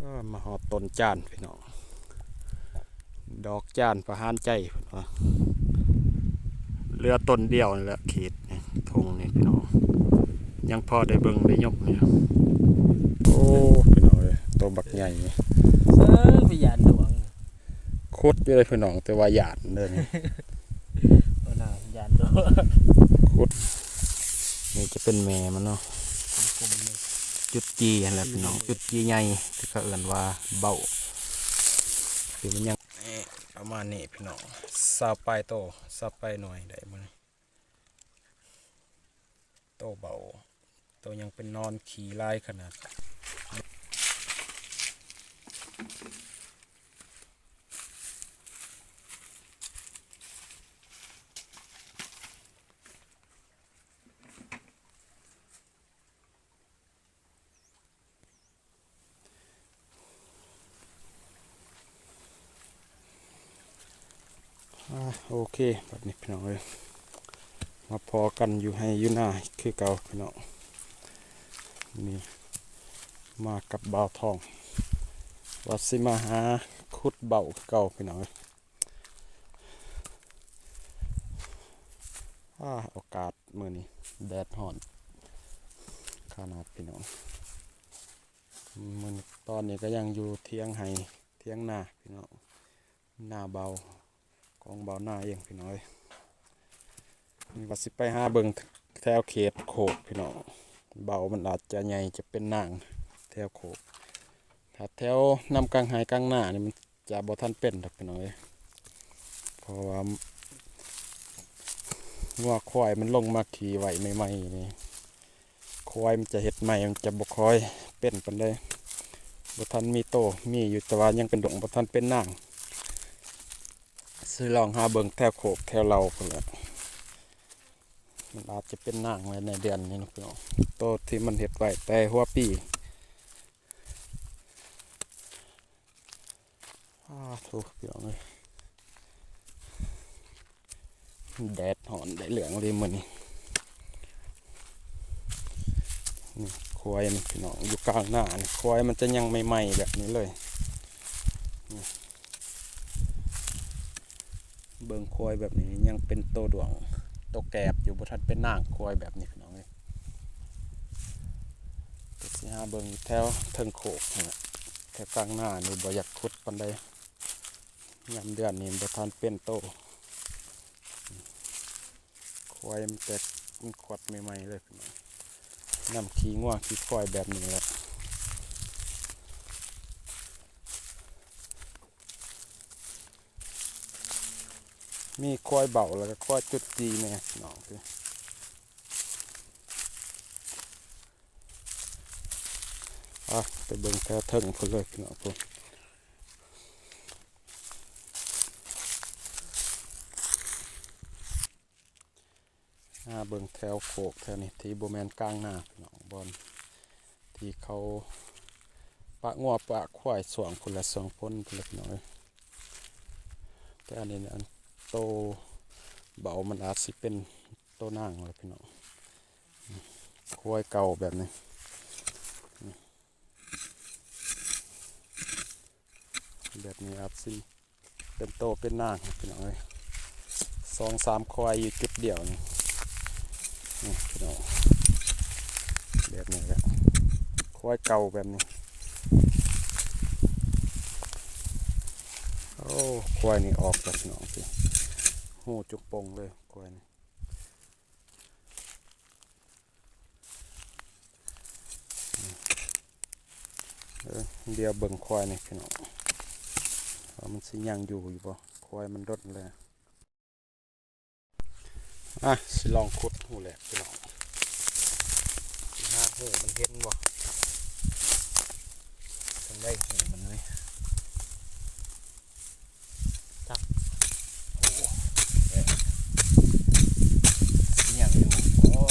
ເອີ ມາຮອດຕົ້ນຈານພີ່ນ້ອງ ດອກຈານປະຫານໃຈເພິ່ນວ່າ ເຫຼືອຕົ້ນດຽວນີ້ແຫຼະ ເຂດນີ້ ທົ່ງນີ້ພີ່ນ້ອງ ຍັງພໍໄດ້ເບິ່ງໄດ້ຍົມຢູ່. ໂອ້ ພີ່ນ້ອງເອີຍ ໂຕບັກໃຫຍ່ນີ້ ເອີ ໄປຢ້ານດວງ ຂຸດຢູ່ເດ້ພີ່ນ້ອງ ແຕ່ວ່າຢ້ານເດີນີ້ ໂອ້ ໜ້າຢ້ານໂດດ ຂຸດ ນີ້ຈະເປັນແມ່ມັນເນາະ ຈຸດຈີ່ຫັ້ນແຫຼະພີ່ນ້ອງ ຈຸດຈີ່ໃຫຍ່ທີ່ເຂົາເອີ້ນວ່າເບົ້າ ທີ່ມັນຍັງ ປະມານນີ້ພີ່ນ້ອງ ຊາວປາຍໂຕ ຊາວປາຍໜ່ວຍໄດ້ມື້ນີ້ ໂຕເບົ້າ ໂຕຍັງເປັນໜອນ ຂີ້ຫຼາຍຂະໜາດ. ອາ ໂອເຄ ບັດນີ້ພີ່ນ້ອງເອີຍ ມາພໍ້ກັນຢູ່ໄຮ່ຢູ່ນາຄືເກົ່າພີ່ນ້ອງ ນີ້ ມາກັບບ່າວທອງ ວ່າຊິມາຫາຂຸດເບົ້າຄືເກົ່າພີ່ນ້ອງເອີຍ. ອາ ອາກາດມື້ນີ້ແດດຮ້ອນຂະໜາດພີ່ນ້ອງ ມື້ນີ້ ຕອນນີ້ກໍຍັງຢູ່ຖຽງໄຮ່ຖຽງນາພີ່ນ້ອງ ນາເບົ້າ ຂອງບ່າວນາເອງພີ່ນ້ອງເອີຍ. ນີ້ວ່າຊິໄປຫາເບິ່ງແຖວເຂດໂຄກພີ່ນ້ອງ ເບົ້າມັນອາດຈະໃຫຍ່ ຈະເປັນນາງແຖວໂຄກ ຖ້າແຖວນຳກາງໄຮ່ກາງນານີ້ມັນຈະບໍ່ທັນເປັນດອກພີ່ນ້ອງເອີຍ ເພາະວ່າງົວຄວາຍມັນລົງມາຂີ່ໄວ້ໃໝ່ໆນີ້ ຄວາຍມັນຈະເຮັດໃໝ່ ມັນຈະບໍ່ຄ່ອຍເປັນປານໃດ ບໍ່ທັນມີໂຕ ມີຢູ່ແຕ່ວ່າຍັງເປັນດົງ ບໍ່ທັນເປັນນາງ. ຊິລອງຫາເບິ່ງແຖວໂຄກແຖວເຫຼົ່າພຸ້ນແຫຼະ ມັນອາດຈະເປັນນາງແລ້ວໃນເດືອນນີ້ເນາະພີ່ນ້ອງ ໂຕທີ່ມັນເຮັດໄວ້ແຕ່ຫົວປີ. ອາ ໂທ້ ພີ່ນ້ອງເອີຍ ແດດຮ້ອນໄດ້ເລື່ອງເລີຍມື້ນີ້. ນີ້ຄວາຍນີ້ພີ່ນ້ອງ ຢູ່ກາງນານີ້ ຄວາຍມັນຈະຍັງໃໝ່ໆແບບນີ້ເລີຍ ນີ້ ເບິ່ງຄວາຍແບບນີ້ ຍັງເປັນໂຕດວງ ໂຕແກບຢູ່ ບໍ່ທັນເປັນນາງ ຄວາຍແບບນີ້ພີ່ນ້ອງເອີຍ. ກໍຊິຫາເບິ່ງແຖວເທິງໂຄກຫັ້ນແຫຼະ ແຖວກາງນານີ້ບໍ່ຢາກຂຸດປານໃດ ຍາມເດືອນນີ້ບໍ່ທັນເປັນໂຕ. ຄວາຍມັນແຕກ ມັນຂວັດໃໝ່ໆເລີຍພີ່ນ້ອງ ນຳຂີ້ງົວຂີ້ຄວາຍແບບນີ້ແຫຼະ. ມີຄວາຍເບົ້າ ແລ້ວກໍຄວາຍຈຸດຈີ່ແດ່ພີ່ນ້ອງ. ອ່ະ ໄປເບິ່ງແຖວເທິງພຸ້ນເລີຍພີ່ນ້ອງ ພຸ້ນ. ຫາເບິ່ງແຖວໂຄກແຖວນີ້ ທີ່ບໍ່ແມ່ນກາງນາພີ່ນ້ອງ ບ່ອນທີ່ເຂົາປະງົວປະຄວາຍຊ່ວງພຸ້ນແຫຼະ ຊ່ວງຝົນພຸ້ນແຫຼະພີ່ນ້ອງເອີຍ. ແຕ່ອັນນີ້ ອັນໂຕເບົ້າມັນອາດຊິເປັນໂຕນາງແຫຼະພີ່ນ້ອງ ຄວາຍເກົ່າແບບນີ້. ແບບນີ້ອາດຊິເປັນໂຕເປັນນາງພີ່ນ້ອງເອີຍ ສອງສາມຄວາຍຢູ່ຈຸດດຽວນີ້ ນີ້ພີ່ນ້ອງ ແບບນີ້ແຫຼະ ຄວາຍເກົ່າແບບນີ້. ໂອ້ ຄວາຍນີ້ອອກແລ້ວພີ່ນ້ອງ ຮູ້ຈຸກປົ່ງເລີຍຄວາຍນີ້. ເອີ ດຽວເບິ່ງຄວາຍນີ້ພີ່ນ້ອງ ວ່າມັນຊິຍັງຢູ່ຢູ່ບໍ່ ຄວາຍມັນດົນແລ້ວ. ອ່ະ ຊິລອງຂຸດຮູແຫຼກພີ່ນ້ອງ ຊິຫາຮູມັນເຫັນບໍ່ ຈັ່ງໃດຮູມັນນີ້. ຈັກ ໂອ້ ເອີ ຍັງຢູ່ບໍ່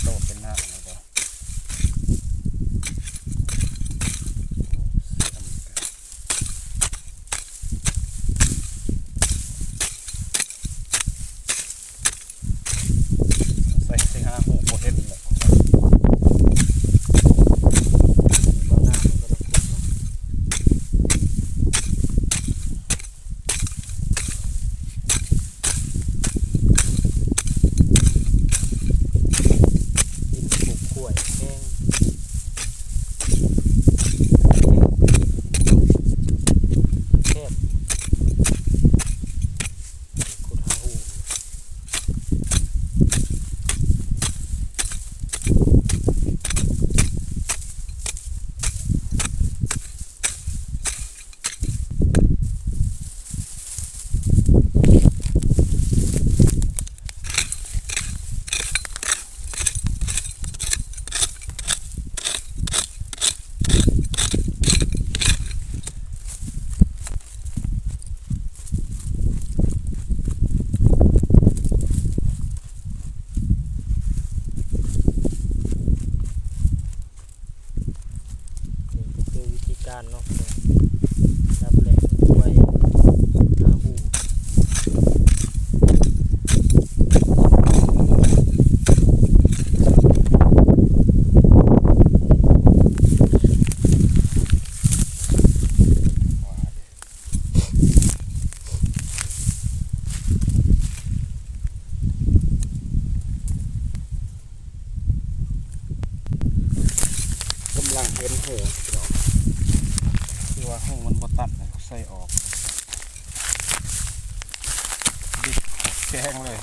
ໂຕເປັນນາງແລ້ວບໍ່. ໃສ່ ໃສ່ຫາຮູບໍ່ເຫັນແຫຼະ. ການເນາະ ອັນດັບແລກໄວ້ຫາຮູ້ ກຳລັງເຫັນຮູພີ່ນ້ອງ ຄືວ່າຮູມັນບໍ່ຕັນ ໃສ່ອອກ ບິດແຂງເລີຍ.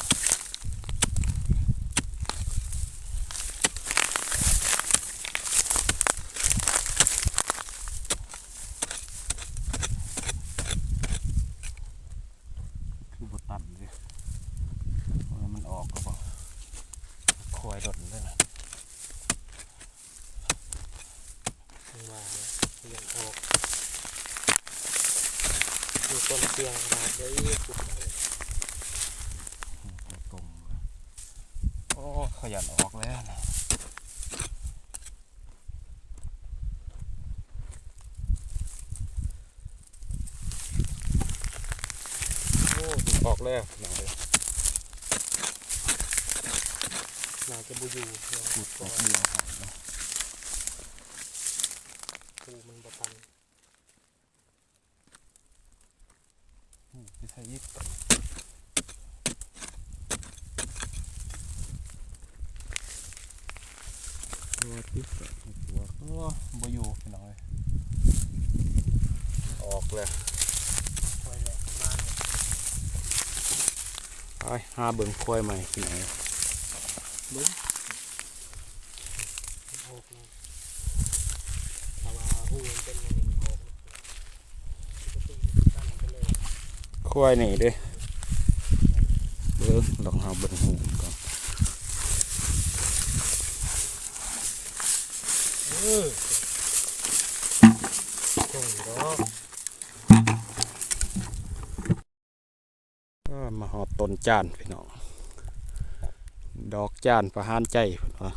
ຄືບໍ່ຕັນເດ້ ວ່າມັນອອກກໍບໍ່ ຄອຍດົນເດ້ ວ່າມັນອອກ ມີຄວາມສ່ຽງຂະໜາດໃດ ໂອ້ ຂະຫຍັນອອກແລ້ວນະ. ໂອ້ ອອກແລ້ວ ໜ້າຈະບໍ່ຢູ່ ຂຸດອອກເດີ ເອົາໃຫ້ເນາະ ຮູມັນບໍ່ຕັນ. ໂອ້ ໄປໃສ່ອີກ ຕົວຕິດກັບຫົວ ໂອ້ ບໍ່ຢູ່ພີ່ນ້ອງເອີຍ ອອກແລ້ວ ໄປຫາເບິ່ງຄວາຍໃໝ່ພີ່ນ້ອງເອີຍ ເບິ່ງ ອອກແລ້ວ ຖ້າວ່າຮູມັນເປັນແນວນີ້ ອອກ ຄວາຍນີ້ເດ້ ເບິ່ງ ລອງເຮົາເບິ່ງຮູມັນກ່ອນ ເອີ ຕົງດອກ. ເອີ ມາຮອດຕົ້ນຈານພີ່ນ້ອງ ດອກຈານປະຫານໃຈເພິ່ນວ່າ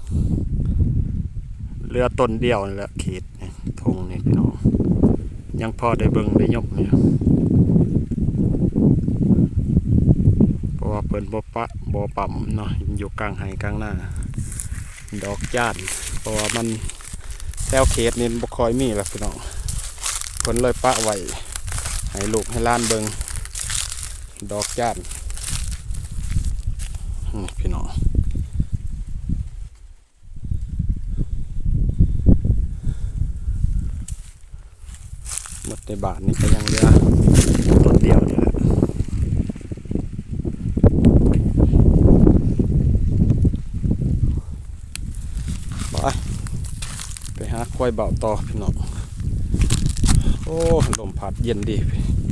ເຫຼືອຕົ້ນດຽວນີ້ແຫຼະ ເຂດນີ້ ທົ່ງນີ້ພີ່ນ້ອງ ຍັງພໍໄດ້ເບິ່ງໄດ້ຍົມຢູ່ ເພາະວ່າເພິ່ນບໍ່ປະ ບໍ່ປ້ຳເນາະ ຢູ່ກາງໄຮ່ກາງນາ ດອກຈານ ເພາະວ່າມັນ ແຖວເຂດນີ້ມັນບໍ່ຄ່ອຍມີລະພີ່ນ້ອງ ເພິ່ນເລີຍປະໄວ້ໃຫ້ລູກໃຫ້ຫຼານເບິ່ງ ດອກຈານ ນີ້ພີ່ນ້ອງ ໝົດໃນບ້ານນີ້ກໍຍັງເຫຼືອຕົ້ນດຽວນີ້ແຫຼະ. ໄປ ໄປຫາຄວາຍເບົາຕໍ່ພີ່ນ້ອງ ໂອ້ ລົມພັດເຢັນດີ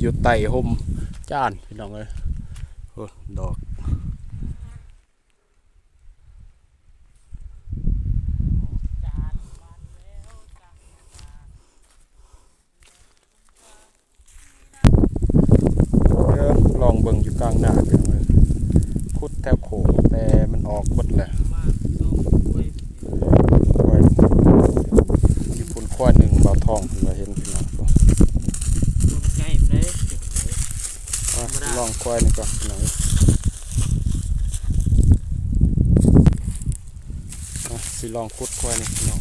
ຢູ່ໃຕ້ຮົ່ມຈານພີ່ນ້ອງເອີຍ ໂອ້ ດອກ. ເອີ ລອງເບິ່ງຢູ່ກາງນາພີ່ນ້ອງເອີຍ ຂຸດແຖວໂຄກ ແຕ່ມັນອອກເບິດແລ້ວ ຄວາຍຢູ່ພຸ້ນຄວາຍໜຶ່ງ ບ່າວທອງເພິ່ນວ່າເຫັນພີ່ນ້ອງ ໂອ້ ໃຫຍ່ເລີຍ ອ່ະ ລອງຄວາຍນີ້ກ່ອນພີ່ນ້ອງ ອ່ະ ຊິລອງຂຸດຄວາຍນີ້ພີ່ນ້ອງ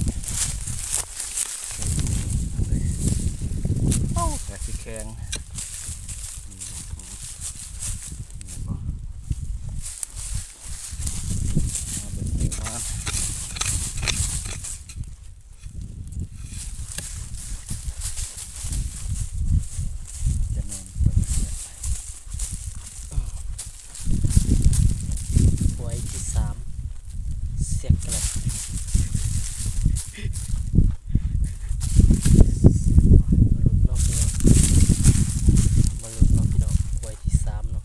ໂອ້ ແຕ່ຊິແຂງ ເຫັນບໍ່ ເອົາເບິ່ງໃຫ້ມາ ຈະແມ່ນຕົວນີ້ແຫຼະ ຄວາຍທີສາມ ເຊກແລັກ ມາລຸ້ນເນາະພີ່ນ້ອງ ມາລຸ້ນເນາະພີ່ນ້ອງ ຄວາຍທີສາມເນາະ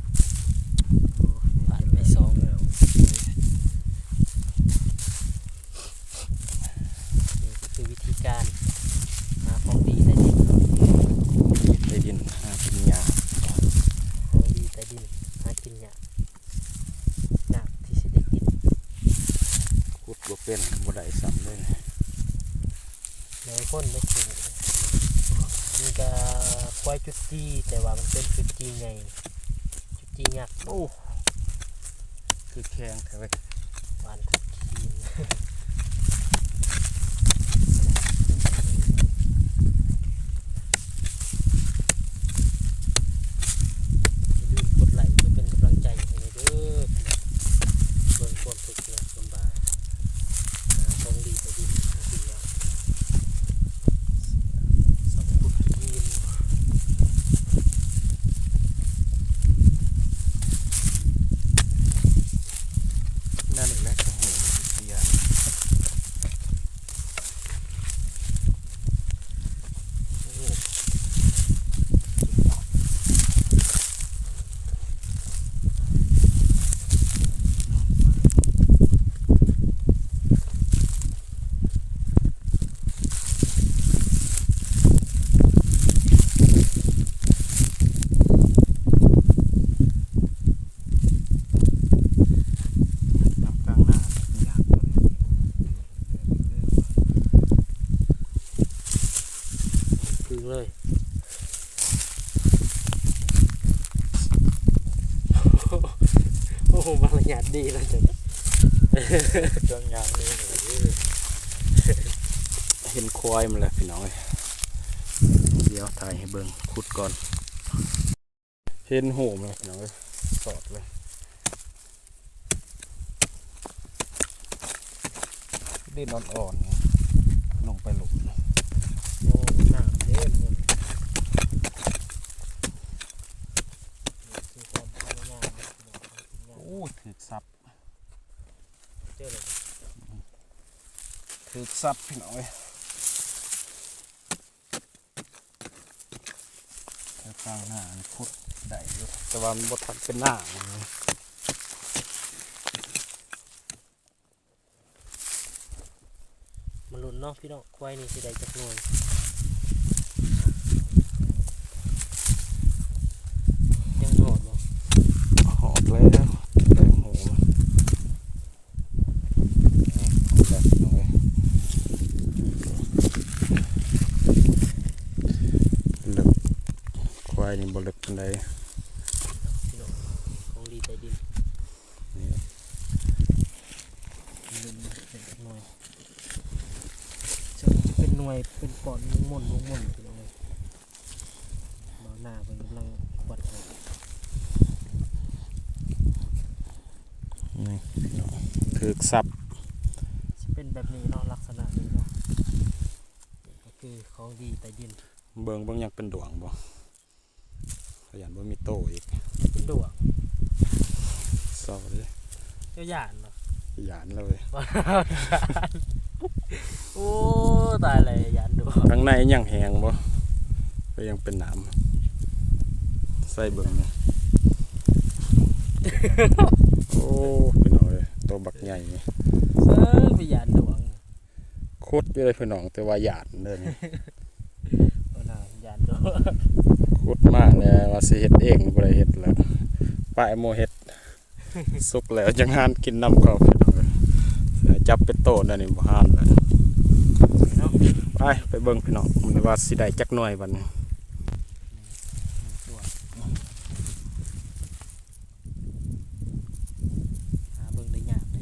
ຜ່ານໄປສອງແລ້ວ. ນີ້ກໍຄືວິທີການຫາຂອງດີໃຕ້ດິນເນາະ ຂອງດີໃຕ້ດິນຫາກິນຍາກ ຂອງດີໃຕ້ດິນຫາກິນຍາກ ຍາກທີ່ຊິໄດ້ກິນ ຂຸດບໍ່ເປັນ ບໍ່ໄດ້ຊ້ຳເລີຍ ຫຼາຍຄົນໄດ້ກິນ ນີ້ກະຄວາຍຈຸດຈີ່ ແຕ່ວ່າມັນເປັນຈຸດຈີ່ໃຫຍ່ ຈຸດຈີ່ຍັກ. ໂອ້ ຄືແຂງແທ້ເວີຍ ຫວານຄຸກຄີນ. ຢ່າລືມກົດໄລກ໌ເພື່ອເປັນກຳລັງໃຈໃຫ້ແດ່ເດີ ເບິ່ງຄວາມທຸກຍາກລຳບາກ ຫາຂອງດີໃສ່ດິນ ຫາກິນຍາກ ສຳຄຸດຫີນ ນັ້ນແຫຼະ ໂອ້ໂຫ ເສຍ. ນ້ຳກາງໜ້າຍາກຕົວນີ້ ຄືເລີຍ. ໂອ້ໂຫ ມາລະຍາດດີແລ້ວເຈົ້າ ເຄື່ອງຍາງນີ້ ເຫັນຄວາຍມັນແລ້ວພີ່ນ້ອງເອີຍ ດຽວຖ່າຍໃຫ້ເບິ່ງ ຂຸດກ່ອນ. ເຫັນໂຮມແລ້ວພີ່ນ້ອງເອີຍ ສອດເລີຍ ດິນອ່ອນໆ ລົງໄປຫຼຸມ ໂອ້ ນ້ຳເດ້ ໂອ້ ຖືກສັບ ເຈີແລ້ວ ຖືກສັບພີ່ນ້ອງເອີຍ. ແຖວກາງໜ້ານີ້ຂຸດໄດ້ຢູ່ ແຕ່ວ່າມັນບໍ່ທັນເປັນໜ້າ. ມາລຸ້ນເນາະພີ່ນ້ອງ ຄວາຍນີ້ຊິໄດ້ຈັກໜ່ວຍ ຍັງຮອດບໍ່? ຮອດແລ້ວ ແຕງໂມ ເລິກ ຄວາຍນີ້ບໍ່ເລິກປານໃດ ພີ່ນ້ອງ ຂອງດີໃຕ້ດິນ ນີ້ ເປັນໜ່ວຍ ເຊິ່ງຈະເປັນໜ່ວຍ ເປັນກ້ອນ ມົນໆ ພີ່ນ້ອງເອີຍ. ບ່າວໜ້າເພິ່ນກຳລັງກວດໃຫ້ ນີ້ພີ່ນ້ອງ ຖືກສັບ ຊິເປັນແບບນີ້ເນາະ ລັກສະນະນີ້ເນາະ ນີ້ກໍຄືຂອງດີໃຕ້ດິນ. ເບິ່ງ ເບິ່ງຍັງເປັນດວງບໍ່? ຢ້ານບໍ່ມີໂຕອີກ ຍັງເປັນດວງ ເຊົາເດ້ ເຈົ້າຢ້ານບໍ່? ຢ້ານແລ້ວເວີຍ ໂອ້ ຕາຍແລ້ວ ຢ້ານດວງ. ທາງໃນຍັງແຫ້ງບໍ່ ກໍຍັງເປັນໜາມ ໃສ່ເບິ່ງ ໂອ້ ພີ່ນ້ອງເອີຍ ໂຕບັກໃຫຍ່ ເອີ ໄປຢ້ານດວງ ຂຸດຢູ່ເດ້ພີ່ນ້ອງ ແຕ່ວ່າຢ້ານເດີນີ້ ໂອ້ ໜ້າຢ້ານໂດ ຂຸດມາແລ້ວວ່າຊິເຮັດເອງ ບໍ່ໄດ້ເຮັດແລ້ວ ປະໃຫ້ໝູ່ເຮັດ ສຸກແລ້ວຈັ່ງຫານກິນນຳເຂົາ ພີ່ນ້ອງເອີຍ ຈັບເປັນໂຕແນວນີ້ບໍ່ຫານແລ້ວ ໄປ ໄປເບິ່ງພີ່ນ້ອງ ມັນວ່າຊິໄດ້ຈັກໜ່ວຍບັດນີ້. ຫາເບິ່ງໄດ້ຍາກເດ້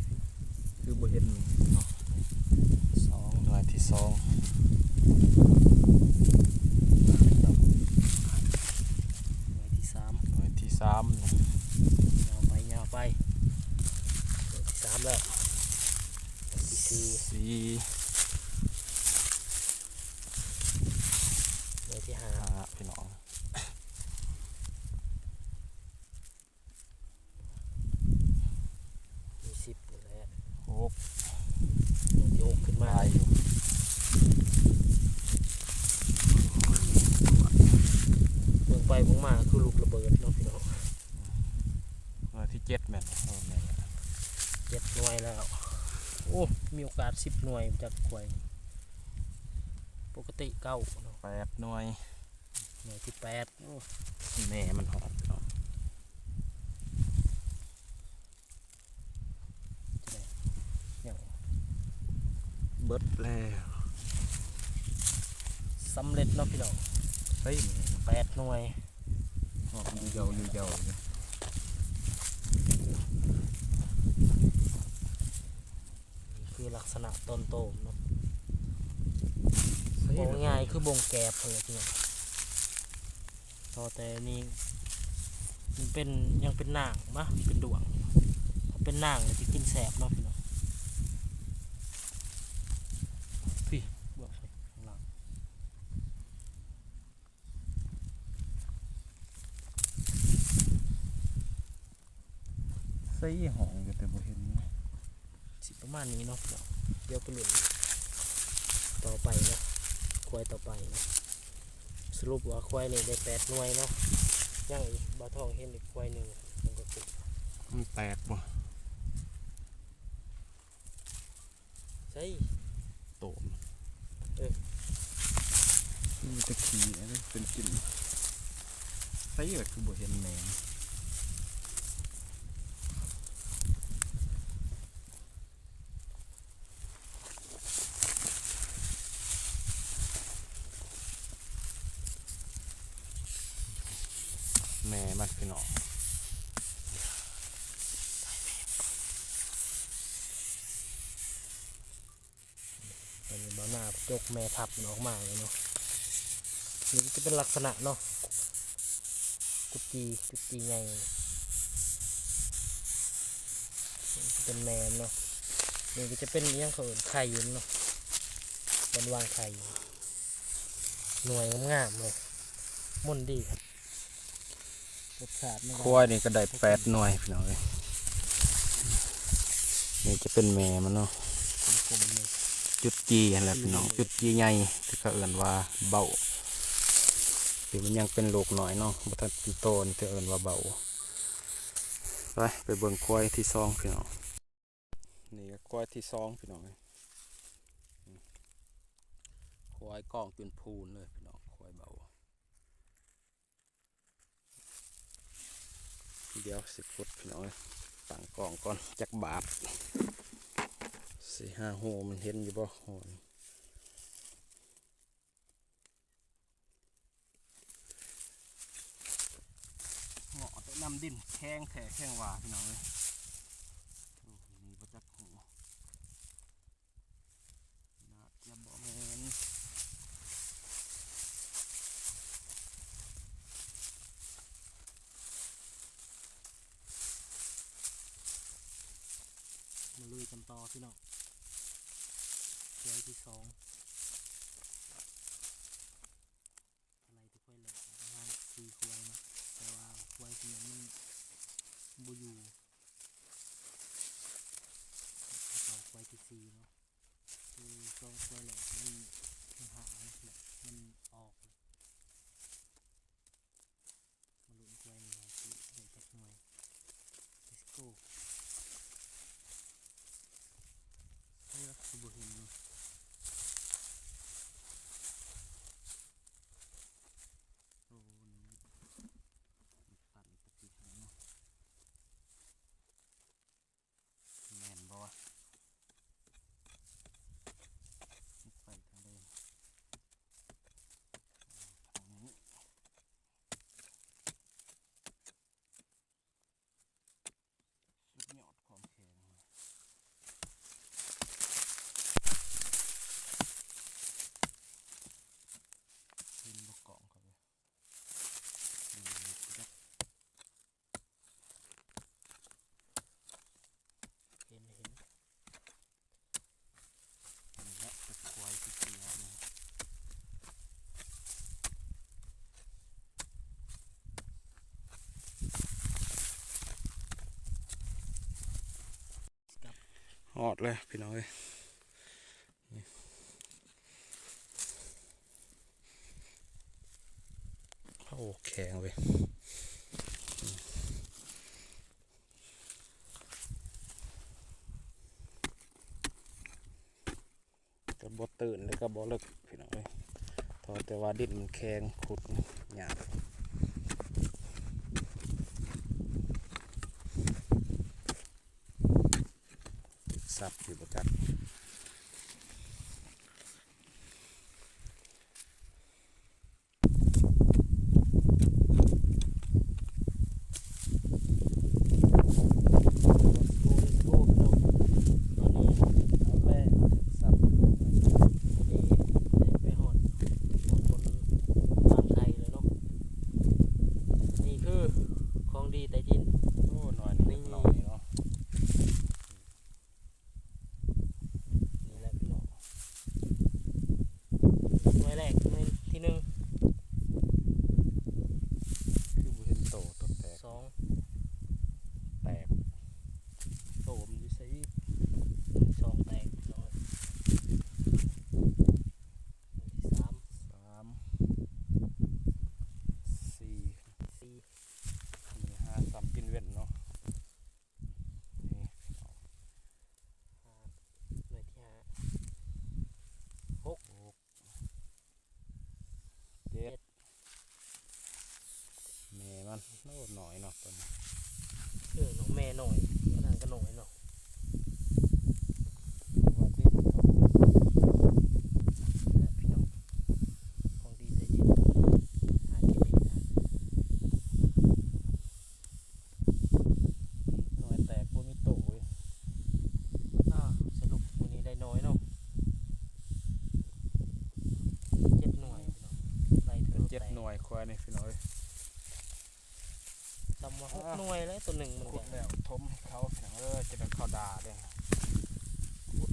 ຄືບໍ່ເຫັນເນາະ ສອງ ໜ່ວຍທີສອງ ໜ່ວຍທີສາມ ໜ່ວຍທີສາມ ຍາວໄປ ຍາວໄປ ໜ່ວຍທີສາມແລ້ວ ໜ່ວຍທີສີ່ ສີ່ ໜ່ວຍທີຫ້າ ຫ້າ ພີ່ນ້ອງ. ມີສິບນີ້ແຫຼະ ຫົກ ໂຕທີຫົກຂຶ້ນມາ ຫຼາຍຢູ່ ເບິ່ງໄປເບິ່ງມາຄືລູກລະເບີດເນາະພີ່ນ້ອງ ໜ່ວຍທີເຈັດແມ່ນບໍ່? ເອີ ແມ່ນແລ້ວ ເຈັດໜ່ວຍແລ້ວ ໂອ້ ມີໂອກາດສິບໜ່ວຍຈາກຄວາຍ ປົກກະຕິເກົ້າເນາະ ແປດໜ່ວຍ ໜ່ວຍທີແປດ ໂອ້ ແມ່ມັນຫອມເນາະ ເບິດແລ້ວ ສຳເລັດເນາະພີ່ນ້ອງ ໄປ ແປດໜ່ວຍ ອອກຢູ່ເຍົາຢູ່ເຍົາຢູ່. ນີ້ຄືລັກສະນະຕອນໂຕມເນາະ ໃສ່ ເວົ້າງ່າຍໆຄືບົງແກບຫັ້ນແຫຼະພີ່ນ້ອງ. ຕໍ່ແຕ່ນີ້ມັນເປັນ ຍັງເປັນໜາງມະ ເປັນດວງ ເປັນໜາງແລ້ວຊິກິນແຊບເນາະພີ່ນ້ອງ. ພີ້ ບວກໃສ່ຂ້າງຫຼັງ. ໃສ່ຫ້ອງຢູ່ແຕ່ບໍ່ເຫັນ. ຊິປະມານນີ້ເນາະ ດຽວໄປລຸ້ນຕໍ່ໄປເນາະ ຄວາຍຕໍ່ໄປເນາະ. ສະຫຼຸບວ່າຄວາຍນີ້ໄດ້ແປດໜ່ວຍເນາະ ຍັງອີກ ບ່າວທອງເຫັນອີກຄວາຍໜຶ່ງ ມັນກໍຄື ມັນແຕກບໍ່? ໃສ່ໂຕມ ເອີ ມີແຕ່ຂີ້ເປັນກິ່ນ. ໃສ່ແລ້ວຄືບໍ່ເຫັນແມ່? ແມ່ມັນພີ່ນ້ອງ. ຕອນນີ້ບ່າວນາຈົກແມ່ທັບມັນອອກມາແລ້ວເນາະ. ນີ້ກໍຈະເປັນລັກສະນະເນາະ ກຸດຈີ່ ກຸດຈີ່ໃຫຍ່ ເປັນແມ່ເນາະ. ນີ້ກໍຈະເປັນອີ່ຫຍັງເຂົາເອີ້ນ ໄຂ່ເນາະ ເປັນວາງໄຂ່ ໜ່ວຍງາມໆເລີຍ ມົນດີ. ຄວາຍນີ້ກໍໄດ້ແປດໜ່ວຍພີ່ນ້ອງເອີຍ. ນີ້ຈະເປັນແມ່ມັນເນາະ ຈຸດຈີ່ຫັ້ນແຫຼະພີ່ນ້ອງ ຈຸດຈີ່ໃຫຍ່ທີ່ເຂົາເອີ້ນວ່າເບົ້າ ທີ່ມັນຍັງເປັນລູກນ້ອຍເນາະ ບໍ່ທັນເປັນໂຕນີ້ເຂົາເອີ້ນວ່າເບົ້າ. ໄປ ໄປເບິ່ງຄວາຍທີສອງພີ່ນ້ອງ. ນີ້ກໍຄວາຍທີສອງພີ່ນ້ອງເອີຍ ຄວາຍກ້ອງຈົນພູນເລີຍພີ່ນ້ອງ ຄວາຍເບົ້າ. ດຽວຊິຂຸດພີ່ນ້ອງເອີຍ ຕັ້ງກ້ອງກ່ອນ ຈັກບາດ ຊິຫາຮູມັນເຫັນຢູ່ບໍ່? ເງາະແຕ່ນ້ຳດິນແຂງແທ້ແຂງວ່າພີ່ນ້ອງເອີຍ. ໂອ້ ນີ້ບໍ່ຈັກຮູ ໜ້າຈະບໍ່ແມ່ນ. ມາລຸຍກັນຕໍ່ພີ່ນ້ອງ ຄວາຍທີສອງ. ໄລ່ແຕ່ຄວາຍແລກປະມານສີ່ຄວາຍເນາະ ແຕ່ວ່າຄວາຍທີ່ມັນບໍ່ຢູ່ ເອົາຄວາຍທີສີ່ເນາະ ຄືສອງຄວາຍແລກມັນຫາຍແລ້ວ ມັນອອກແລ້ວ. ມາລຸ້ນຄວາຍນີ້ວ່າຊິໄດ້ຈັກໜ່ວຍ. Let's go. ເອີ ຄືບໍ່ເຫັນເນາະ. ໂອ້ ນີ້ມັນປັ່ນຕະກີ້ເນາະ. ແມ່ນບໍ່ວະ? ໄປທາງໃດ? ທາງນີ້. ສຸດຍອດຂອງແຂງ. ເຫັນບໍ່ ກ້ອງເຂົາເດ້. ເຫັນ ເຫັນ ນີ້ແຫຼະ ຄວາຍທີ່ເສຍນີ້ ຮອດແລ້ວພີ່ນ້ອງເອີຍ. ໂອ້ ແຂງເວີຍ. ກໍບໍ່ຕື້ນ ແລ້ວກໍບໍ່ເລິກພີ່ນ້ອງເອີຍ ເພາະແຕ່ວ່າດິນມັນແຂງ ຂຸດຍາກ. ສັບຢູ່ບໍ່ຈັກ. ແລກ ໜ່ວຍທີໜຶ່ງ ຄືບໍ່ເຫັນໂຕ ໂຕແຕກ ສອງ ແຕກ ໂຕມັນຢູ່ໃສອີກ? ໜ່ວຍສອງແຕກ ໜ່ວຍທີສາມ ສາມ ສີ່ ສີ່ ນີ້ຫາຊ້ຳກິນເວັ້ນເນາະ ນີ້ ຫ້າ ໜ່ວຍທີຫ້າ ຫົກ ຫົກ ເຈັດ ເຈັດ ແມ່ມັນ ໂອ້ ໜ້ອຍເນາະ ຕົວນີ້ ເອີ ນ້ອງແມ່ນ້ອຍ ອັນນັ້ນກໍນ້ອຍເນາະ ວ່າຕິ ນີ້ແຫຼະພີ່ນ້ອງ ຂອງດີໃຕ້ດິນ ຫາກິນເອງໄດ້ ໜ່ວຍແຕກບໍ່ມີໂຕເວີຍ ອ້າວ ສະຫຼຸບມື້ນີ້ໄດ້ໜ່ວຍເນາະ ເຈັດໜ່ວຍພີ່ນ້ອງ ໄດ້ເຖິງເຈັດໜ່ວຍ ຄວາຍນີ້ພີ່ນ້ອງເອີຍ ຊ້ຳວ່າຫົກ ອ່າ ໜ່ວຍແລ້ວ ຕົວໜຶ່ງມັນ ຂຸດແລ້ວຖົມໃຫ້ເຂົາພີ່ນ້ອງເອີຍ ຈະໄດ້ເຂົາດ່າເດ້ ຂຸດ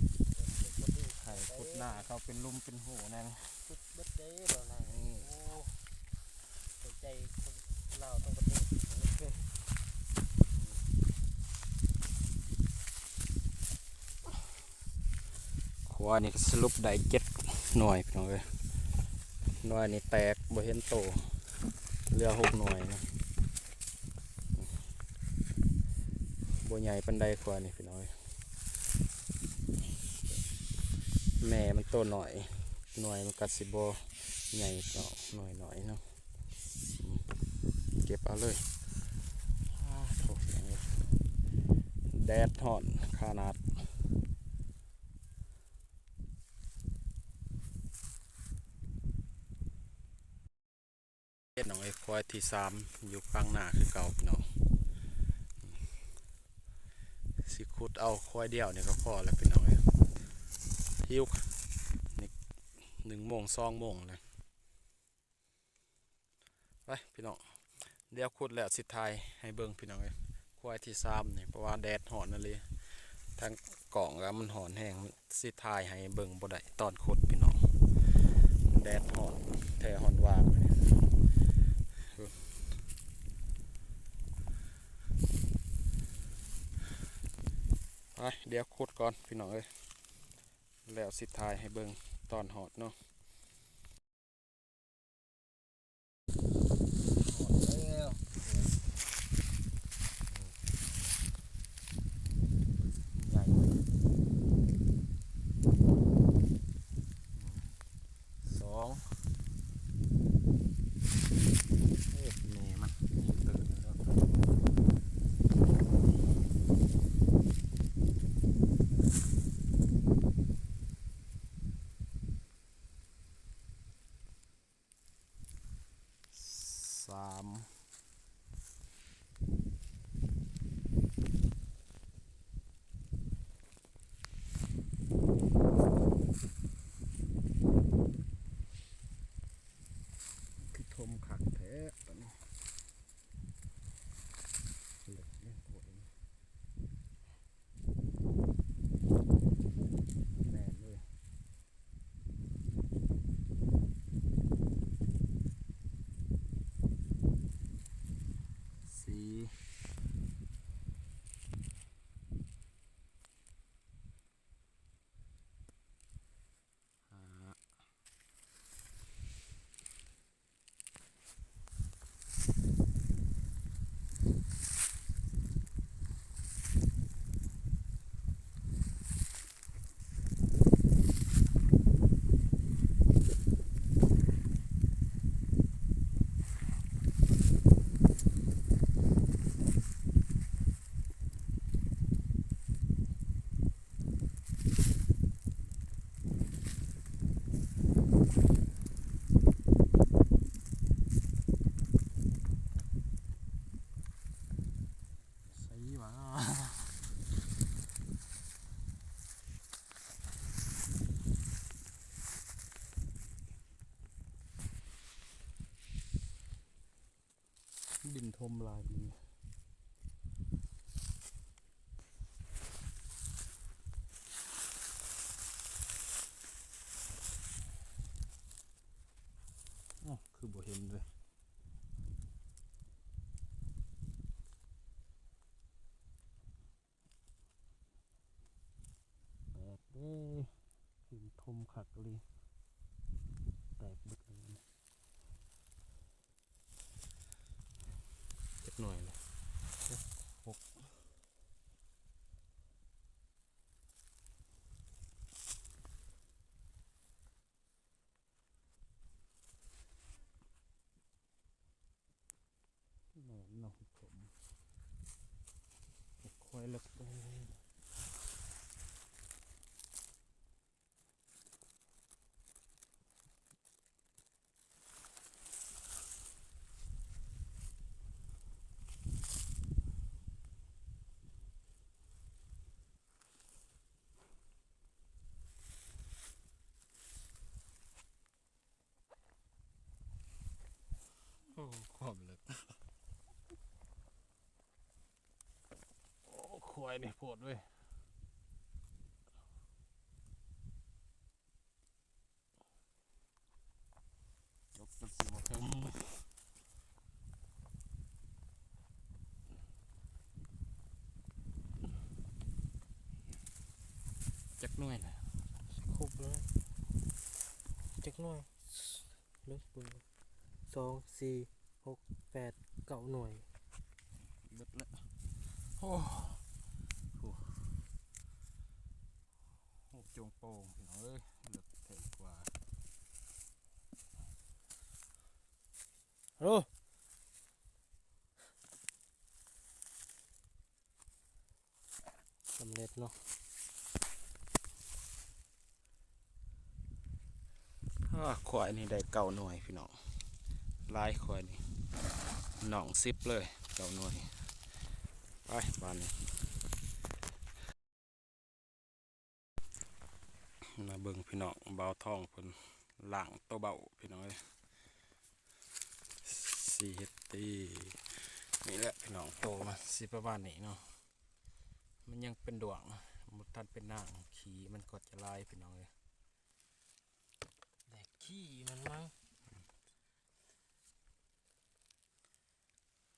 ໃຫ້ຂຸດໜ້າເຂົາເປັນຫຼຸມເປັນຮູແນ່ ສຸດເບິດເດ້ ເຮົານະ ນີ້ ໂອ້ ໃສ່ໃຈຄົນລາວທັງປະເທດ ຄວາຍນີ້ກໍສະຫຼຸບໄດ້ເຈັດໜ່ວຍພີ່ນ້ອງເອີຍ ໜ່ວຍນີ້ແຕກບໍ່ເຫັນໂຕ ເຫຼືອຫົກໜ່ວຍນະ ບໍ່ໃຫຍ່ປານໃດຄວາຍນີ້ພີ່ນ້ອງເອີຍ ແມ່ມັນໂຕໜ້ອຍ ໜ່ວຍມັນກໍຊິບໍ່ໃຫຍ່ເນາະ ໜ່ວຍໜ້ອຍເນາະ ເກັບເອົາເລີຍ ອ້າໂທ້ ແດດຮ້ອນຂະໜາດ ເຮັດໜອງເອີຍ ຄວາຍທີສາມຢູ່ກາງນາຄືເກົ່າພີ່ນ້ອງ ຊິຂຸດເອົາຄວາຍດຽວນີ້ກໍພໍແລ້ວພີ່ນ້ອງເອີຍ ຫິວ ນີ້ໜຶ່ງໂມງ ສອງໂມງແລ້ວ ໄປພີ່ນ້ອງ ດຽວຂຸດແລ້ວຊິຖ່າຍໃຫ້ເບິ່ງພີ່ນ້ອງເອີຍ ຄວາຍທີສາມນີ້ ເພາະວ່າແດດຮ້ອນອີ່ຫຼີ ທາງກ້ອງກໍມັນຮ້ອນແຮງ ຊິຖ່າຍໃຫ້ເບິ່ງບໍ່ໄດ້ຕອນຂຸດພີ່ນ້ອງ ແດດຮ້ອນແທ້ຮ້ອນວ່າ ໄປ ດຽວຂຸດກ່ອນພີ່ນ້ອງເອີຍ ແລ້ວຊິຖ່າຍໃຫ້ເບິ່ງຕອນຮອດເນາະ. ສອງ ໂອ້ ແມ່ມັນ ແມ່ຕື່ນແລ້ວ. ສາມ ຄືຖົມຄັກແທ້ປານນີ້ ເລິກເດ້ ໂພດ ແໜ້ນເລີຍ ສີ່ ຫ້າ ໃສຫວາ? ດິນຖົມຫຼາຍ. ຄືບໍ່ເຫັນເລີຍ. ແຕກເດ້ ເຫັນຖົມຄັກອີ່ຫຼີ ແຕກເບິດເລີຍ. ຈັກໜ່ວຍນະ? ຫົກ. ແມ່ນເນາະ ຜົມ ຂ້ອຍເລິກ ໂອ້ ຄວາມເລິກ ໂອ້ ຄວາຍນີ້ໂພດເວີຍ. ຈົບ ມັນຊິບໍ່ເຖິງ ຈັກໜ່ວຍລະ? ຄົບແລ້ວ ຈັກໜ່ວຍ? ເລີຍເບິ່ງ ສອງ ສີ່ ຫົກ ແປດ ເກົ້າໜ່ວຍ ເບິດລະ. ໂອ້ ໂອ້ ໂອ້ ໂຈ່ງໂປ່ງ ພີ່ນ້ອງເອີຍ ເລິກແທ້ກວ່າ. ໂອ້ ສຳເລັດເນາະ. ອາ ຄວາຍນີ້ໄດ້ເກົ້າໜ່ວຍ ພີ່ນ້ອງ ຫຼາຍ ຄວາຍນີ້ ນ້ອງສິບເລີຍ ເກົ້າໜ່ວຍ. ໄປ ບາດນີ້ ມາເບິ່ງ ພີ່ນ້ອງ ບ່າວທອງເພິ່ນລ້າງໂຕເບົາ ພີ່ນ້ອງເອີຍ. ຊິເຮັດຕີ ນີ້ແຫຼະ ພີ່ນ້ອງ ໂຕມັນຊິປະມານນີ້ເນາະ ມັນຍັງເປັນດ້ວງ ບໍ່ທັນເປັນນາງ ຂີ້ມັນກໍຈະຫຼາຍ ພີ່ນ້ອງເອີຍ. ແດກຂີ້ມັນມັງ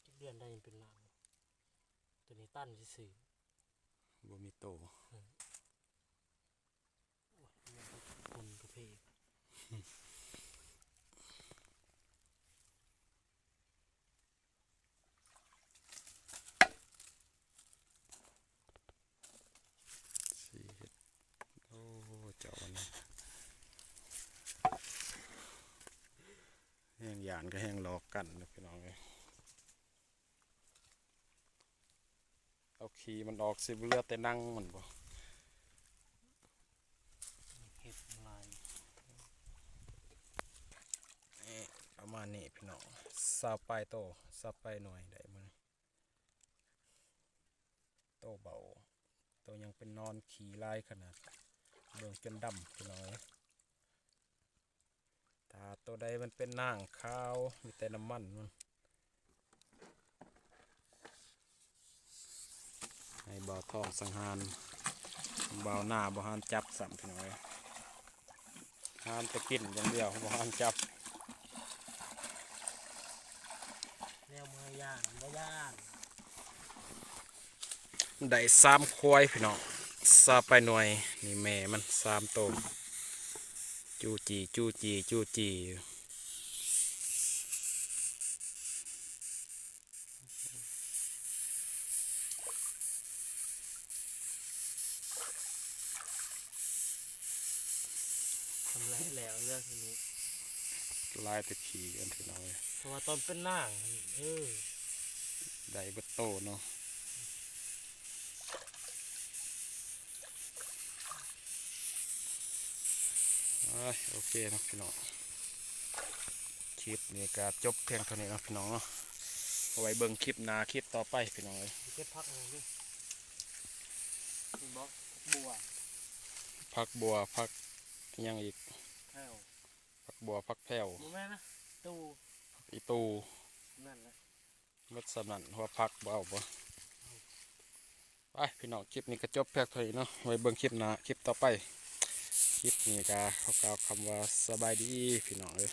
ຈັກເດືອນໄດ້ເປັນນາງ ໂຕນີ້ຕັນຊື່ໆ ບໍ່ມີໂຕ ເອີ ໂອ້ຍ ຄົນກະເພກ. ຊິເຮັດ ໂອ້ ເຈົ້າອັນນີ້ ແຮ່ງຢ້ານກະແຮ່ງຫຼອກກັນເນາະ ພີ່ນ້ອງເອີຍ. ເອົາຂີ້ມັນອອກ ຊິເຫຼືອແຕ່ໜັງມັນບໍ? ເຫັດມັນຫຼາຍ ນີ້ ປະມານນີ້ ພີ່ນ້ອງ ຊາວປາຍໂຕ ຊາວປາຍໜ່ວຍໄດ້ມື້ນີ້. ໂຕເບົາ ໂຕຍັງເປັນນອນ ຂີ້ຫຼາຍຂະໜາດ ເບິ່ງຈົນດຳ ພີ່ນ້ອງເອີຍ. ຖ້າໂຕໃດມັນເປັນນາງຂາວ ມີແຕ່ນ້ຳມັນມັນ ໃຫ້ບ່າວທອງສັງຫານ ບ່າວໜ້າບໍ່ຫານຈັບຊ້ຳ ພີ່ນ້ອງເອີຍ. ຫານແຕ່ກິນຢ່າງດຽວ ບໍ່ຫານຈັບ ແນວບໍ່ໃຫ້ຢ້ານ ບໍ່ຢ້ານ. ໄດ້ສາມຄວາຍ ພີ່ນ້ອງ ຊາວປາຍໜ່ວຍ ນີ້ແມ່ມັນສາມໂຕ ຈູ້ຈີ້ ຈູ້ຈີ້ ຈູ້ຈີ້ຢູ່. ຊຳແຫຼະແລ້ວເລື່ອງນີ້ ຫຼາຍແຕ່ຂີ້ກັນ ພີ່ນ້ອງເອີຍ ເພາະວ່າຕອນເປັນນາງ ເອີ ໄດ້ເບິດໂຕເນາະ. ເອີຍ ໂອເຄເນາະ ພີ່ນ້ອງ ຄລິບນີ້ກະຈົບພຽງເທົ່ານີ້ເນາະ ພີ່ນ້ອງເນາະ. ເອົາໄວ້ເບິ່ງຄລິບໜ້າ ຄລິບຕໍ່ໄປ ພີ່ນ້ອງເອີຍ. ເກັບຜັກອັນນັ້ນເດີ ເຫັນບໍ່? ຜັກບົວ ຜັກບົວ ຜັກຫຍັງອີກ? ແພ້ວ ຜັກບົວ ຜັກແພ້ວ ບໍ່ແມ່ນນະ ຕູ່ ຜັກອີ່ຕູ່ ນັ້ນແຫຼະ. ໝົດສ່ຳນັ້ນ ຫົວຜັກບໍ່ເອົາບໍ? ໄປ ພີ່ນ້ອງ ຄລິບນີ້ກະຈົບພຽງເທົ່ານີ້ເນາະ ໄວ້ເບິ່ງຄລິບໜ້າ ຄລິບຕໍ່ໄປ. ຄລິບນີ້ກະຂໍກ່າວຄຳວ່າສະບາຍດີ ພີ່ນ້ອງເອີຍ.